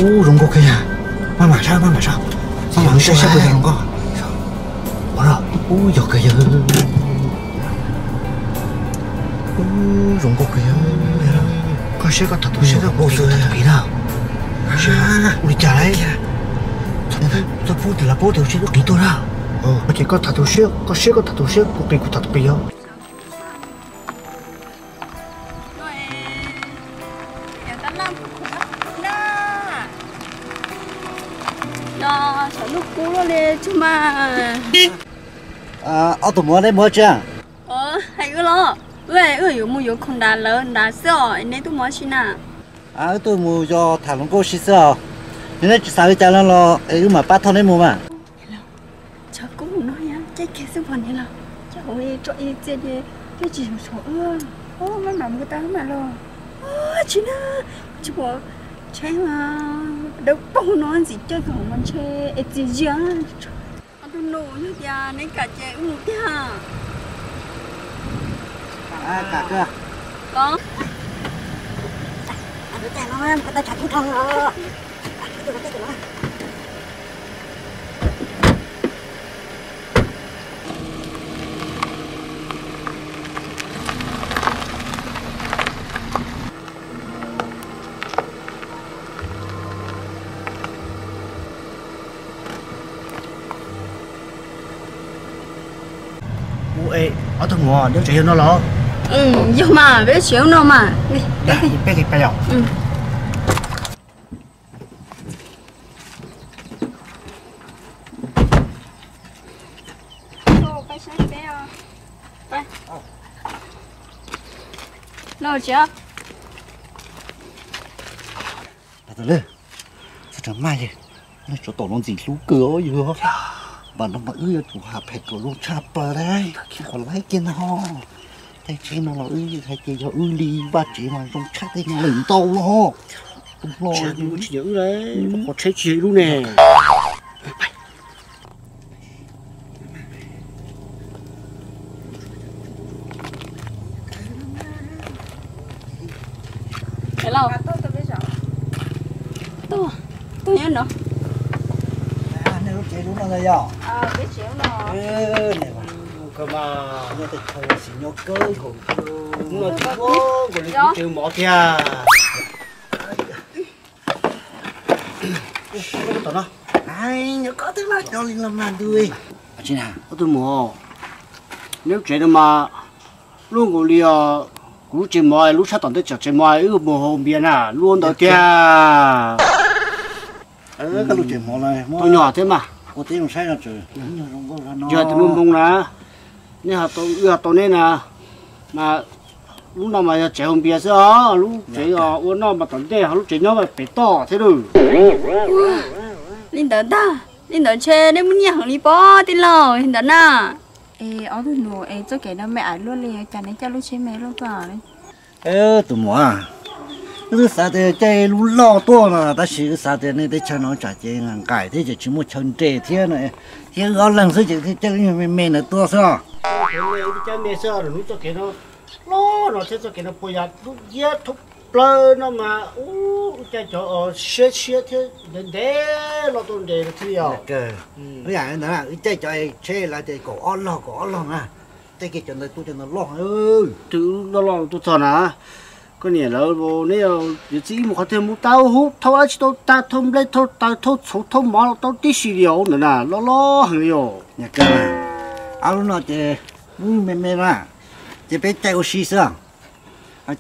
Ub, zoo nkauj kawg yog. Maj mam sab, maj mam sab. Maj mam sab sab pw zoo nkauj. Ua, ub, yog kawg yog. Ub, zoo nkauj kawg yog. Koj siab koj tham tus siab, kuv siab kuv tham tus qis na. Ua li cas lawm? Txhob pub tias lawv paub tias kuv siab kuv qis tuaj na. Ces koj tham tus siab, koj siab koj tham tus siab, kuv qis kuv tham tus qis os. Ob tug muam, neb mus tsi? Hais wb los, wb wb yuav mus yuav khoom nram lawv nrad xwb os, neb tuaj mus ua si na? Wb tuaj mus yos tham hluas nkauj si xwb os. Yog neb tsis xav li cas no los es wb mam pab thauj neb mus mas. Tsis kub mus no yog caij kiag xwb pom niam los, ces hauv tso ib txia ces twb tsis yog saum wb. Maj mam mus tau maj los. Tsis na, tsis pom tsheb mas dawb paug no ntxim caij kom hauv mas ntshe es txias zias. Ob tug nus, yog tias neb kam ces wb mus tiag. Los. Ua, ob tug muam, neb tsev yog no los? Yog mas, peb tsev no mas. Peb pais os. Txog rau maj yawg, nej tsov tom no ntxim hlub kawg os yawg. Npam no mas wb yuav tsum ham phem kom zoo tshaj plaws lauj, qhov laib kiag no. Tej tsheb no los wb hais tias yog wb li, vaj tsev mas zoo tshaj tej no lawm ntau los. Tus hlob tsis yog wb, qhov tsheb tsis yog ib lub ne. Tuaj, tuaj nyob no. Nej lub tsev lub no ntag yog? Nyob tej chaw xis nyob kawg nkaus. Nkaus li lub tsev mov thiab. Tom no, nyob koj twb vaj cov li los mas ntu. Ob tug muam, neb lub tsev no mas lub nkaus li kuv lub tsev mov, lub sab tom ntej tsev mov wb mus haus npias na, lub ntawd tiag. Koj lub tsev mov tau nyuag thiab mas. Yog tus muaj hmoo na, nej ho tau, wb ho tau neb na, mas lub no mas yog tsev haus npias xwb os, lub tsev ua noj mas tom ntej, ho lub tsev nyob mas pem toj thiab lauj. Li ntawd ntag, li ntawd ntshe nej muaj nyiaj heev li pob tij laug li ntawd na. Es ob tug nus, es txoj kev no me ais luaj li cas neb coj lub tsheb me luaj tuaj? Tus muam, wb twb xav tias caij lub loj tuaj no tab sis wb xav tias nej teb chaws no tsam ces nqaim thiab ces tsis muaj chaw nres thiab no, thiab wb ob leeg xwb ces thiaj caij lub me me ntawd tuaj xwb os. Loj no thiab txoj kev no puas yog lub iab thoob plaws no mas wb caij cov siab siab thiab ntev ntev los tau nres thiab yog. Wb caij cov tsheb lawv tias kaum ob log kaum ob log na, caij kiag cov ntawd tuaj cov ntawd loj. Twb loj loj tuaj txog na, koj niam lawv neb yuav txib ib mus qhov twg mus tau hub thauj dab tsi tau tag, thauj nplej thauj taws thauj txhuv thauj mov los tau tib si li os, ntawd na loj loj heev li os. Ob lub no ces lub me me na, ces peb caij ua si xwb.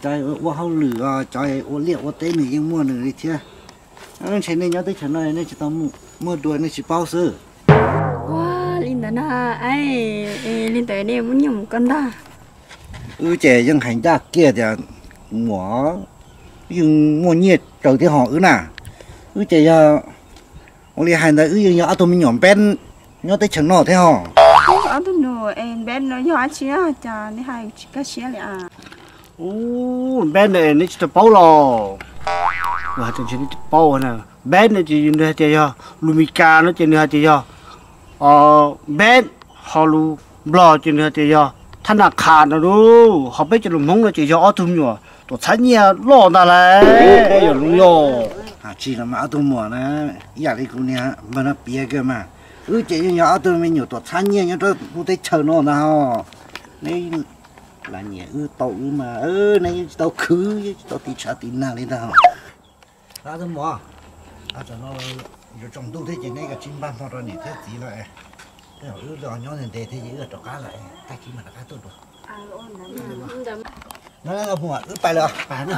Cov ua hauj lwm, cov ua liaj ua teb nws yeej muaj nws li thiab. Ntshe nej nyob teb chaws no nej tsis tau muaj dua nej tsis paub xwb. Ua li ntawd na, li ntawd nej muab nyiaj mus koj ntag. Wb ces yeej hais ncaj kiag tias muam, yeej muaj nyiaj tsaws thiab ho wb na. Wb ces yog ua li hais ntawd wb yeej yog ob tug me nyuam npeb nyob teb chaws no thiab ho. Ob tug nus, npeb no yog dab tsi cas nej hais tsis kaj siab li a? Ub, npeb ne neb tsis tau paub los? Nws hais tias ntshe neb tsis paub na. Npeb no ces nws hais tias yog lus Meskas no ces nws hais tias yog npeb, ho lus Nplog ces nws hais tias yog thab na qha no lauj. Ho peb cov lus Hmoob no ces yog ob tug me nyuam tuam txhab nyiaj loj ntag lauj, yog lus yog. Tsis los mas ob tug muam na, ib yam li kuv niag npawg no piav kawg mas, wb ces yeej yog ob tug me nyuam tuam txhab nyiaj nyob rau lub teb chaws no ntag os. Neb lam nyiam wb tau wb mas neb yeej tsis tau khwv, yeej tsis tau tiv tshav tiv nag li ntag os. Ob tug muam, tam no yuav tsaus ntuj thiab ces neb kav tsij npaj hmo rau niam thiab txiv lawm. Wb los nyob ntev ntev thiab ces wb rov qab lawm, tag kis mam rov qab tuaj dua. Wb pais lawm, pais na.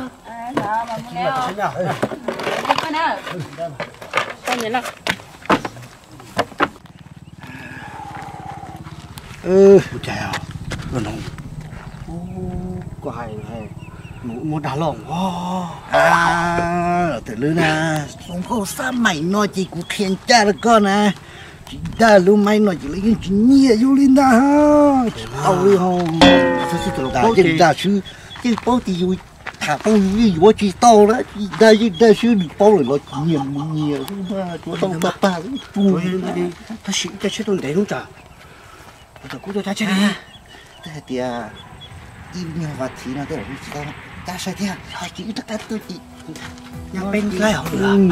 Ua cas, koj hais, muaj dag loj os. Los twm lwb na, zoo nkauj xab maim no ces kuv qhia ncaj rau koj na. Tsis dag lub maib no ces lawv yeej tsis nyiam yus li ntag. Tsis tau li ho. Dag yeej dag xwb, yeej paub tias yus tham tau yus yeej yuav tsis tau na. Dag yeej dag xwb, nws paub lawm los tsis nyiam mus nyiam xwb, tsuav tau pag pag xwb. Tab sis ib co tsheb tuaj ntev hnub tsam, kuv tau kub tuaj cab tsheb li. Twb hais tias ib nyuag vas thiv no tej zaum tsis tau cab sai thiab, tag kis wb rov qab tuaj ces nyob peb laib hauv lawm.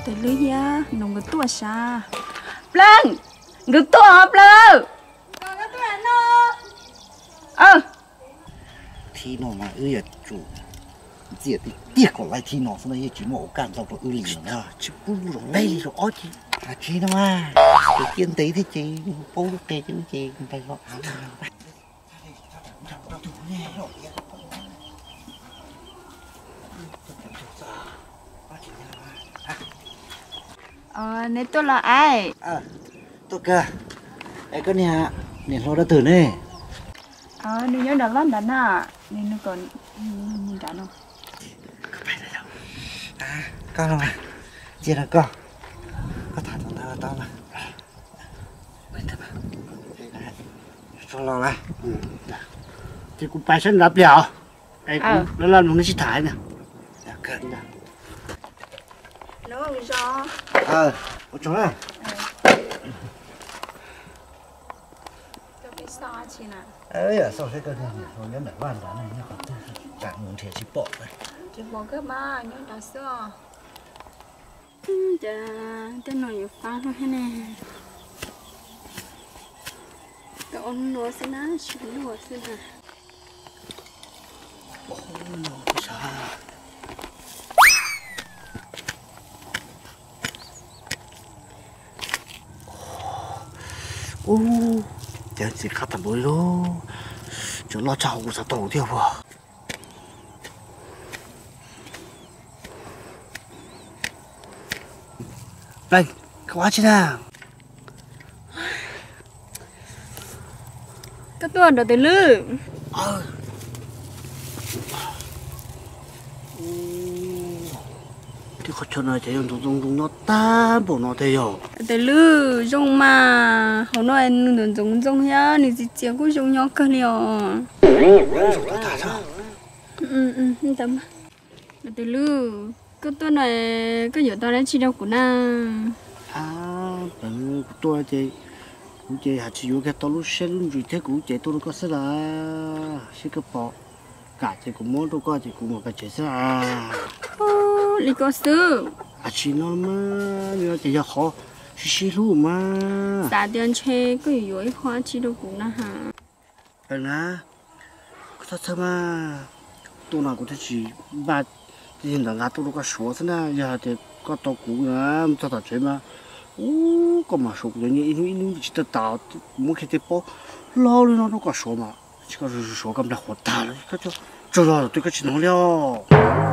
Tus hlub thiab no nkawd tuaj sav. Pleej, nkawd tuaj os Pleej. Thib no mas wb yuav tsum ntxias tiag tiag kom laib thib no xwb na, yeej tsis muaj ua kaj ntxaug rau wb li no na. Tsis pub lub zoo peb li zoo ob ces. Tsis no mas, tus ciaj ntev thiab ces paub lub qe ces ces npais los av. Neb tuaj los aim. Tuaj kawg. Es koj niag niam hluas dab twg ne? Nws nyob nram laj nrad na, nws nws kom nrad no. Koj no, cia rau koj, koj tham tus ntawd tau mas. Tso los lawm. Ces kuv pais saib nrad pliag os. Es kuv laj laj mloog neb sib tham na. Ua tsaug na. Xauj seb koj niag niam hluas nyob nram vaj nrad ne, nyob qhov twg, tsam mus nrhiav tsis pom. Tsis pom kawg mas, nyob nrad xwb. Cas tej no yuav fab luaj thiab ne. Tau ob hnub no xwb na, tsis luaj xwb na. Ub, cas ntxim qab tag npaum li lauj. Cov loj tshaj hauv kuv xav tau thiab puas? Pleej, koj ua dab tsi na? Koj tuaj nrog Tais Lwm? Tej qhov chaw no ces yog ntxoov ntxoo zoo nyob tag npaum no thiab yog. Tais Lwm, zoo mas, hauv no nws ntxoov ntxoo thiab nws txias txias kuj zoo nyob kawg li os. Tais Lwm, koj tuaj no koj yuav tau dab tsi rau kuv na? Kuv tuaj ces, kuv ces hais tsis yuav kiag tau lub siab lub ntsws thiab kuv ces tuaj rau koj xwb las. Seb koj pom kam ces kuv muab rau koj ces kuv mam pais tsev xwb. Li koj xwb. Tsis no mas, ces yog qhov sib sib hlub mas. Xav tias ntshe koj yuav yuav ib qho dab tsi rau kuv na has. Aws na, koj txhob txhawj mas, tuaj no kuv thiaj tsis npaj, tej ntawd nqa tuaj rau koj suav xwb na. Yog hais tias koj tau kuv na, mus txog tom tsev mas, ub, koj mam suav kuv cov nyiaj ib hnub ib hnub tsis tau tas, kuv muab kiag tej pob loj li no rau koj suav mas, tsis koj suav koj nplag qhuav tag lawm, tsaug zog twb koj tsis hnov li os.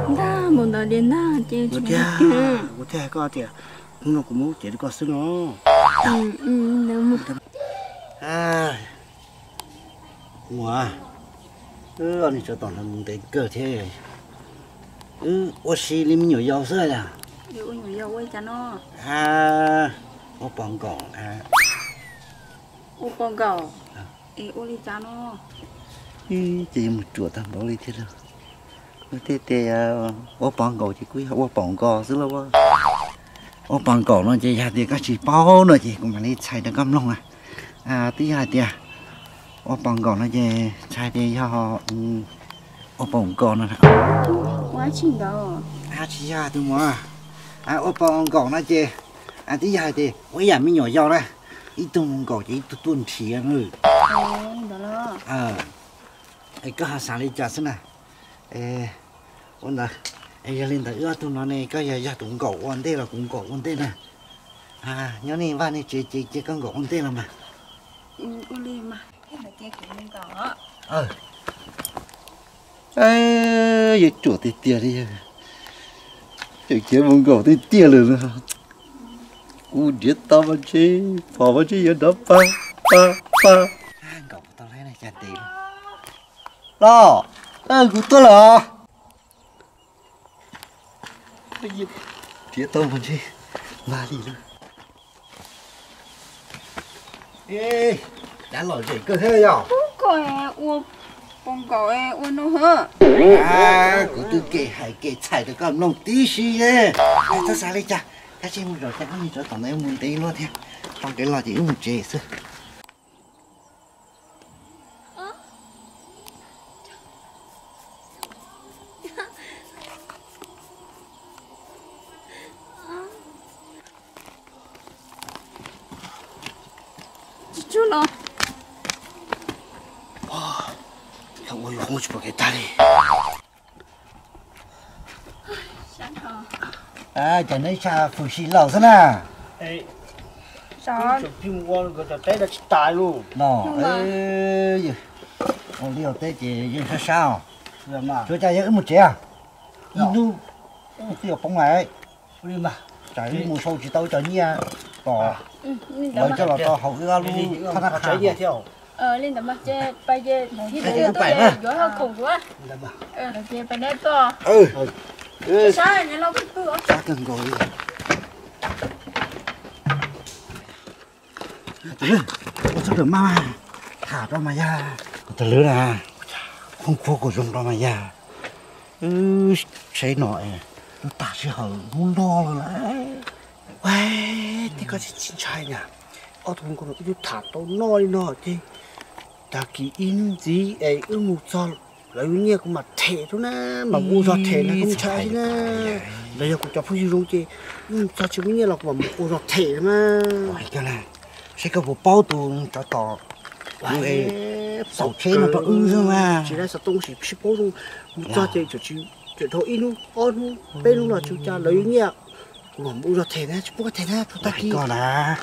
Ntag, mus ntawd tiag ntag ces kuv thiaj hais koj tias, hnub no kuv muab lub cev rau koj xwb no. Muam, wb ob niag tsov tom no mus ntev kawg thiab, wb ua si li me nyuam yaus xwb yog. Ua nyuam yaus ua li cas no? Muab pov nkaus. Ua pos nkaum, es ua li cas no? Ces yuav mus ruam tag npaum li thiab lauj. Kuv thiaj tias ua pos nkaum ces kuj yog ua pos nkaum xwb lauj. Ua pos nkaum no ces yog tias koj tsis paub no ces kuv mam li txhais rau koj mloog na. Twb yog hais tias ua pos nkaum no ces txhais tias yog ua pos nkaum no. Ua tsis nkaum. Tsis yog tus muam. Ua pos nkaum no ces twb yog hais tias ua ib yam me nyuam yaus na, ib tug mus nkaum ces ib tug tuaj nrhiav na. Es koj ho xav li cas xwb na? Ua ntawd, es yog li ntawd wb ob tug no ne, koj yog yog tus nkaum ua ntej los kuv nkaum ua ntej na? Nyob nej vaj nej tsev ces cia koj nkaum ua ntej los mas. Yuav ruam tiag tiag li, tseem khiav mus nkaum tiag tiag lawm. Kuv nrhiav tau mas ntshe, phom mas ntshe yuav nrov pa pa pa. Nkaum tau lawm, cas ntev los, kuv tuaj lawm os. Nrhiav tau mas ntshe mag li lawm. Cav lom zem kawg thiab yog. Koj ua pos nkaum ua no hos. Kuv twb kem hais kem txhais rau koj mloog tib si ne. Txhob xav li cas, koj tsij mus zaum, koj mus zaum tom ntawd mus ntev luaj thiab. Tau kev los ces wb mus tsev xwb. Tsis tshua los. Ua yus qoob tsis pom kev tag li. Cas neb tshaj fwm si laus xwb na. No, ua liaj ua teb ces yeej sab sab os. Tsuav cas yog wb mus tsev, ib hnub twb yuav poob lawm. Tsam wb mus sau tsis tau cov nyiaj kom lawv coj los rau hauv wb ob lub thab nab qha. Li ntawd mas ces pais ces, yuav hauj khoom dua. Ces pais neb tuaj. Sab neb loj pw. Sab kawg nkaus li. Ua txog rawm maj tham rau mas yog. Kuv tas lwb na, khoob khuab kuv zoo rau mas yog. Wb tsheb no es lub tag sij hawm hnub no lawm lauj. Ua, tej koj tsis ntshai na, ob tug hluas nkauj no wb twb tham tau noj li no ces tag kis ib hnub ntxiv es wb mus txog lawv yuav nyiaj kuv mam them rau na, mam ua zog them na, koj mus ntshai na. Lawv yog kuv cov phooj ywg zoo ces wb mus txog tsis muaj nyiaj los kuv mam mus ua zog them rau na. Seb koj puas paub tus tsov tom xauv tsheb no rau wb xwb mas. Tsis tau xav tau sis sib paub zoo, mus txog ces tseem dhau ib hnub ob hnub peb hnub los tsis ua cas lawv yuav nyiaj, kuv mam mus ua zog them na, tsis pub koj them na, tag kis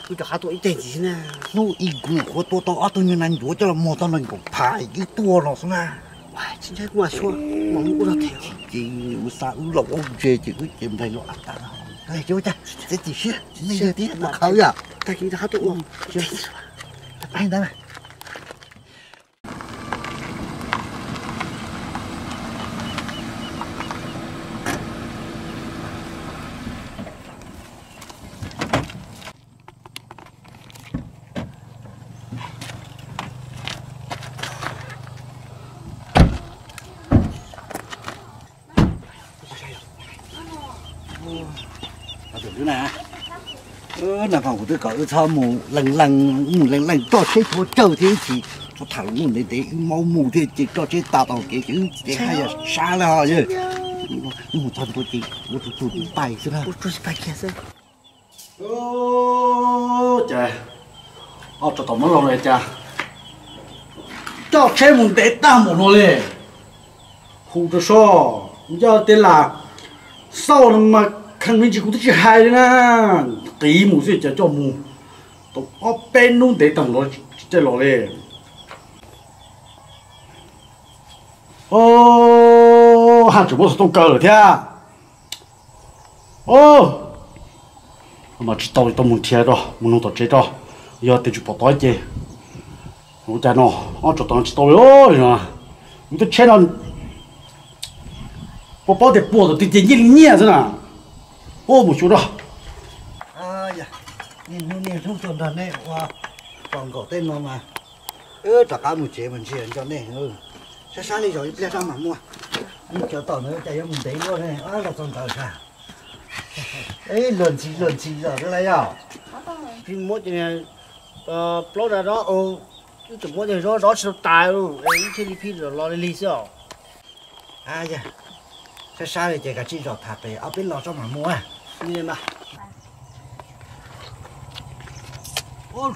kuv cov qab tuaj ib teg ntxiv xwb na. Hnub ib kuv nyuam qhuav tua tau ob tug nyuag nas ncuav coj los muag tau nees nkaum phav wb tuaj los xwb na. Tsis ntshai, kuv mam xyuas, mam mus ua zog them. Ces wb xa wb laus ua ntse ces wb ces nplaig los tas. Tsis ua cas, txiav txim siab, nej yog tib tug khawv yom. Tag kis rov qab tuaj ua. Ntawd. Nas phom, kuv twb kom wb txhob mus lees lees, mus lees lees roj tsheb tshuav tsawg thiab ib chim txhob tham lus ntev ntev, wb maub mus thiab ces roj tsheb tas tau kev ces wb ces haj yam sab lawm os. Wb mus txog ntua ces ua tus tus tais xwb na. Cas ob tsob tom mab laug no cas coj tsheb mus ntev tag npaum no li. Hu rau soj, yog tias lam xauj no mas kheej me ntsis kuv twb tsis hais li na. Qiv mus xwb cas coj mus tau ob peb hnub ntev tag npaum tsis caij los li. Haj tseem muab xov tooj kaw lawm thiab. Mas tsis tau li, tau mus nrhiav rau mus nug tom tsev rau, yog tias tsis pom tod ces ua cas no ob tsob tom tsis tau li. Kuv twb tsheb no puas paub tias puag tom twg ces nyiaj li nyiaj xwb na. Mus xyuas rau. Niaj hnub niaj hnub tuaj nrog nej ua Pom nkaus tej no mas wb rov qab mus tsev mas ntshe nco nej. Sab sab li zaum ib pliag sab mam muaj. Cov tom ntawd cas yuav mus ntev luaj ne, los txog ntawd sas. Luag ntxhi luag ntxhi los twb la yog. Muab plaub da dob, wb tseem muab cov zob zob tsis tau tas, wb thiaj li phij los li lig xwb os. Sab sab li ces kav tsij zom tham pem ob peb lo tsob mam mus.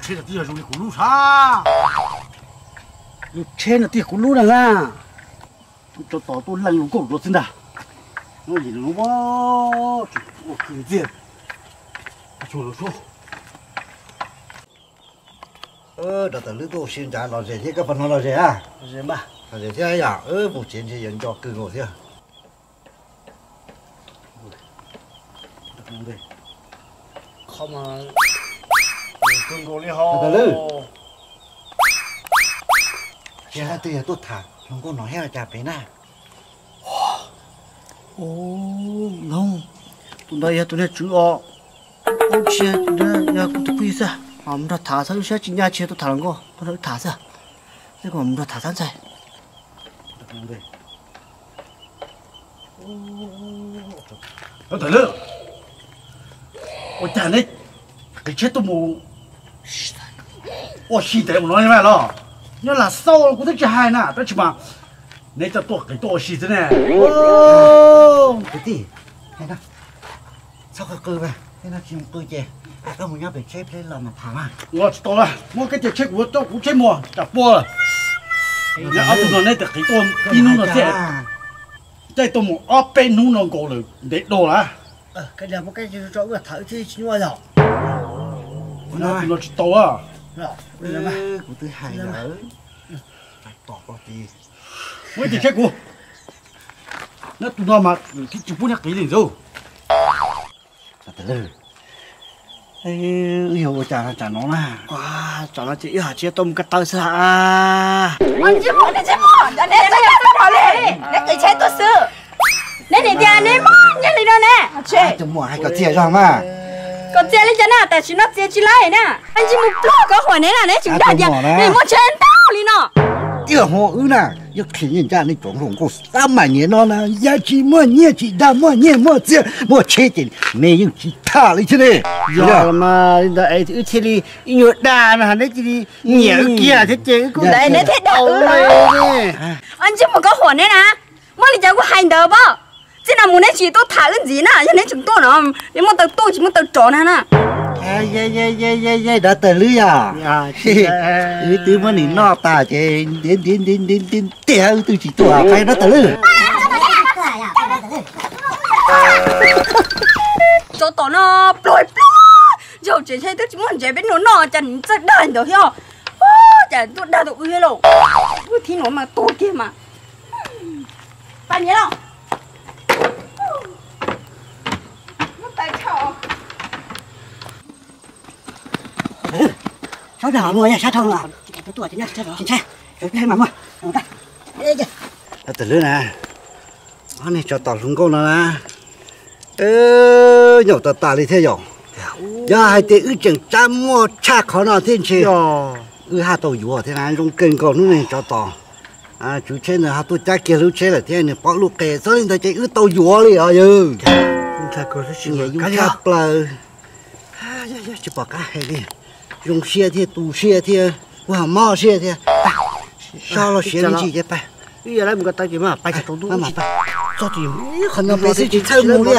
Tsheb no twb yog zoo li kuv lub sab. Lub tsheb no twb yog kuv lub na. Tso tos tuaj leej zoo nkauj dua xwb ntag. Ua kws ntxiag. Dov Tawm Lwb tuaj ua si nrad los ze thiab, koj pog no los ze a? Los ze thiab yom, mus tsev ntshe yuav nco kawg nkaus thiab. Kawg nkaus li ho. Tsis hais twg yog tuaj tham hluas nkauj no thiab cas pem na. Noog, tus ntawd yog tus niag tswv os. Ub, tsis yog, yog kuv tus phooj ywg xwb. Mus nrog tham xwb, lub siab tsis ncaj, tsis yog tuaj tham hluas nkauj, tuaj nrog wb tham xwb. Tej kuv mus nrog tham xwb ntxhais. Tawm Lwb, ua cas neb qiv tsheb tuaj mus ua si ntev mus no los? Nyob Lam Xauj kuv twb tsis hais na, tab sis mas neb coj tuaj qiv tuaj ua si xwb ne. Kwv tij, txhob qw qw, tsis qw ces koj mus nyob pem tsheb peb los mas tham mas. Los tsis tau, muab kab cia tsheb kuv, kuv tsheb muag tsam puas lawm. Nyob ob tug no neb tes qiv tuaj ib hnub no thiab, caij tuaj mus ob peb hnub no nkaus lawm ntev dua lawm. Wb tham wb thiaj tsis nyuaj yog. Nyob ob tug no tsis tau. Kuv twb hais lawm. Muab ib tes tsheb kuv. Nyob tus no mas tsis pub neb qiv li ntxwg. Wb yuav ua cas tsam no na? Tsam no ces wb hais tsis tau mus ko taw xwb ha. Neb qiv tsheb tuaj xwb. Neb nim tias neb muaj nyiaj li no ne. Tus muam hais kom txias zog mas. Kom txias li cas na, tam sim no txias tsis laib na. Ntsij mus pluag kov huam neb na, neb tseem dag tias neb muaj tsheb ntau li no. Tiaj hmo wb na, yog qhia nyiaj ncaj nej cov hluas nkauj xab mas niam no na, yog tsis muaj nyiaj tsis dag, muaj nyiaj muaj txiaj muaj tsheb ces neb yeej tsis tham li thiab ne. Yog mas li ntawd es wb thiaj li ib nyuag dag no neb cia li nyiam wb kiag thiab ces wb kuj dag neb thiaj dag wb. Ntsij mus kov huam neb na, muaj li cas kuj hais ntawd pab. Txij no mus neb tsis tuaj tham wb ntxiv na, yog neb tseem tuaj no, neb muaj taw tuaj tsis muaj taw rov na na. Dov Tawm Lwb yog, wb twb muab nws noj tas ces ntiav ntiav ntiav ntiav ntiav wb twb tsis tuaj, qhov Dov Tawm Lwb. Tsov tom no pluag pluag, yog tseem ntshe twb tsis muaj ntsev peb nua noj cas nws txawj dag ntawd thiab. Cas tuaj dag tau wb thiab lauj, wb thib no mas tuag kiag mas. Pab nyiam los. Sab dhau muaj, sab dhau no. Tsis ntshai, tsis ntshai, mas muaj. Dov Tawm Lwb na, ob niag tsov tom hluas nkauj no na, nyaum tas tas li thiab yom. Yog hais tias wb tseem tsab muaj tshaj qhov no thiab ntshe wb haj tau yuav thiab na, zoo kawg nkaus hnub no tsov tom. Tswv tsheb ntawd ho tuaj cab kiag lub tsheb lawm thiab nws pom lub qe, txhob li ntawd ces wb tau yuav li os yawg. Yus tshaj plaws. Tsis pom qab hais li, zoo siab thiab tu siab thiab, kuv ho mob siab thiab. Soj los siav me ntsis ces pab. Qhov no peb xwb tsis txhawj mus li.